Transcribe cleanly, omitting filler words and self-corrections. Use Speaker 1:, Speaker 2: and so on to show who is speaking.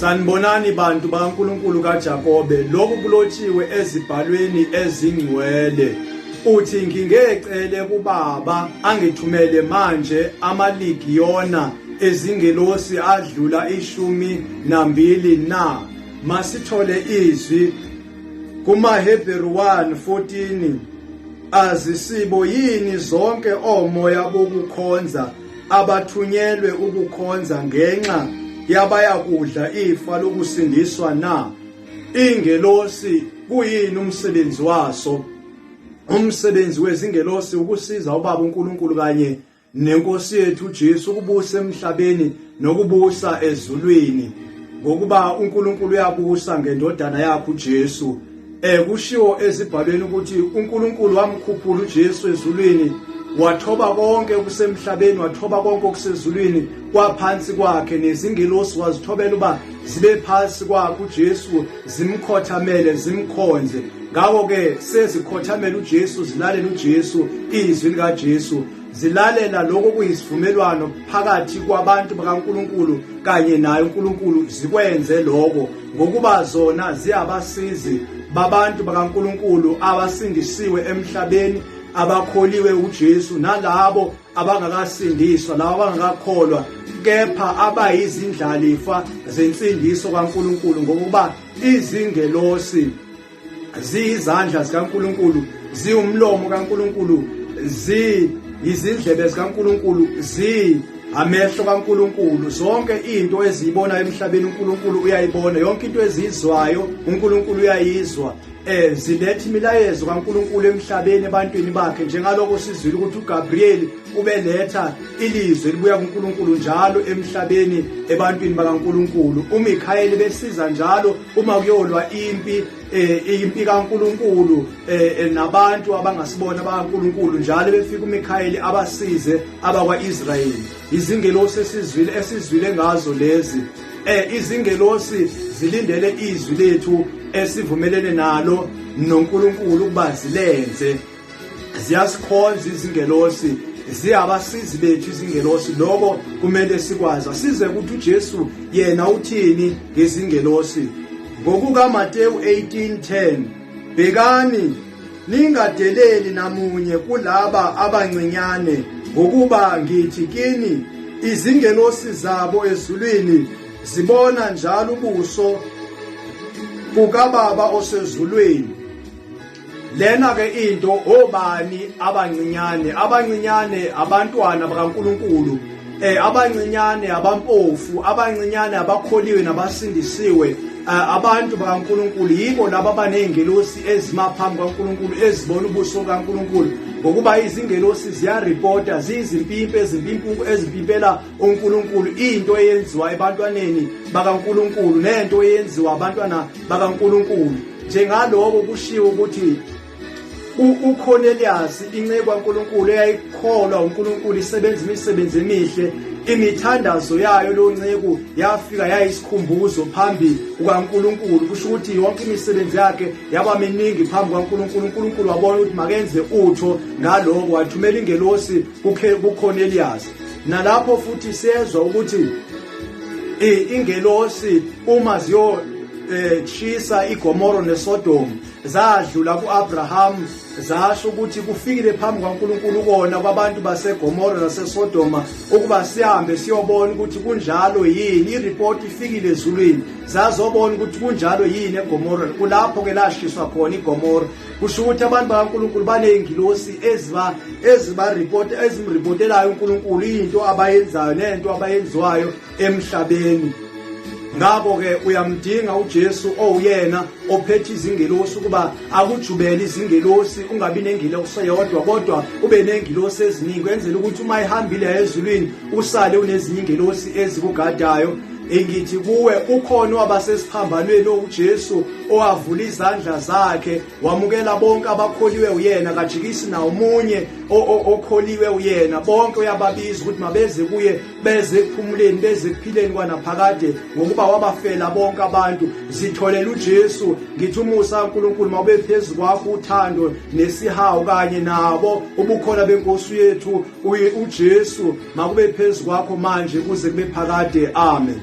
Speaker 1: Sanibonani bantu bakaNkulunkulu kaJakobe, lokhu kulotshiwe ezibhalweni ezingcwele. Uthi ngingecele kuBaba angithumele manje amaligiyona ezingelosi adlula 12 na? Masithole izwi kumaHebheru 1:14. Azisibo yini zonke omoya bokukhonza abathunyelwe ukukhonza ngenxa yabayakudla ifa lokusindiswa na? Ingelosi kuyini umsebenzi waso? Umsebenzi wezingelosi ukusiza uBaba uNkulunkulu kanye neNkosi yethu uJesu ukubusa emhlabeni nokubusa ezulwini, ngokuba uNkulunkulu uyabusa ngendodana yakhe uJesu. Kushiwo ezibhalweni ukuthi uNkulunkulu wamkhuphula uJesu ezulwini, wathoba konke okusemhlabeni, wathoba konke okusezulwini kwaphansi kwakhe, nezingelosi wazithobela uba zibe phansi kwakhe uJesu, zimkhothamele, zimkhonze. Ngakho-ke sezikhothamela uJesu, zilalela uJesu, izwi likaJesu, zilalela lokho kuyisivumelwano phakathi kwabantu bakaNkulunkulu kanye naye uNkulunkulu, zikwenze lokho, ngokuba zona ziyabasizi babantu bakaNkulunkulu abasindisiwe emhlabeni, abakholiwe uJesu, nalabo abangakasindiswa, labo abangakakholwa, kepha abayizindlalifa zensindiso kaNkulunkulu, ngokuba izingelosi ziyizandla zikaNkulunkulu, ziwumlomo kaNkulunkulu, ziyizindlebe zikaNkulunkulu, zi amehlo kaNkulunkulu. Zonke into eziyibona emhlabeni uNkulunkulu uyayibona, yonke into eziyizwayo uNkulunkulu uyayizwa. Ziletha imilayezo kaNkulunkulu emhlabeni ebantwini bakhe, njengaloko sizwile ukuthi uGabriel ubeletha ilizwi elibuya kuNkulunkulu njalo emhlabeni ebantwini bakaNkulunkulu. UMikhayeli besiza njalo uma kuyolwa impi, impi kaNkulunkulu nabantu abangasibona bakaNkulunkulu, njalo befika uMikhayeli abasize abakwaIsrayeli. Izingelosi esizwile ngazo lezi, izingelosi zilindele izwi lethu esivumelene nalo noNkulunkulu ukuba zilenze. Ziyasikhonza izingelosi, ziyabasizi bethu izingelosi. Lokho kumele sikwazi. Asize ukuthi uJesu yena uthini ngezingelosi. Ngokuka Mateyu 18:10, bhekani ningadeleli namunye kulaba abancinyane, ngokuba ngithi kini izingelosi zabo ezulwini zibona njalo ubuso bukaBaba osezulwini. Lena ke into, obani abancinyane? Abancinyane abantwana bakaNkulunkulu, abancinyane abampofu, abancinyane abakholiwe nabasindisiwe, abantu bakaNkulunkulu. Yibo laba abanezingelosi ezima phambi kaNkulunkulu, ezibona ubuso kaNkulunkulu, ngokuba izingelosi ziyaripota, ziyizimpimpi ezimpimpela uNkulunkulu into eyenziwa ebantwaneni bakaNkulunkulu nento eyenziwa abantwana bakaNkulunkulu. Njengaloko kushiwo ukuthi uCornelius, inceku kaNkulunkulu eyayikholwa uNkulunkulu, isebenza imisebenzi emihle, imithandazo yayo lo nceku yafika yayisikhumbuzo phambi kukaNkulunkulu. Kusho ukuthi yonke imisebenzi yakhe yaba miningi phambi kukaNkulunkulu. uNkulunkulu wabona ukuthi makenze utho ngaloko, wathumela ingelosi kuCornelius. Nalapho futhi siyezwa ukuthi ingelosi uma ziyo shisa iGomora neSodom, zadlula kuAbraham, zasho ukuthi kufikile phambi kwaNkulunkulu kona kwabantu baseGomora naseSodoma ukuba sihambe siyobona ukuthi kunjalo yini. Ireport ifikile ezulwini, zazobona ukuthi kunjalo yini eGomora. Kulapho ke lashiswa khona iGomora. Kusho ukuthi abantu bakaNkulunkulu baney'ngilosi ezimripotelayo uNkulunkulu into abayenzayo nento abayenziwayo emhlabeni. Ngakho-ke uyamdinga uJesu owuyena ophethe izingelosi ukuba akujubele izingelosi, ungabi nengelosi eyodwa kodwa ube nengelosi eziningi, kwenzela ukuthi uma ehambile ezulwini usale unezinye ingelosi ezikugadayo. Ngithi kuwe ukhona wabasesiphambanweni uJesu owavula izandla zakhe wamukela bonke abakholiwe uyena, kajikisi nawumunye okholiwe uyena, bonke uyababiza ukuthi mabeze kuye, beze ekuphumuleni, beze ekuphileni kwanaphakade, ngokuba wabafela bonke abantu. Zitholela uJesu. Ngithi umusa kaNkulunkulu mawube phezu kwakho, uthando nesihawu kanye nabo ubukhona benkosi yethu uJesu makube phezu kwakho manje kuze kube phakade. Amen.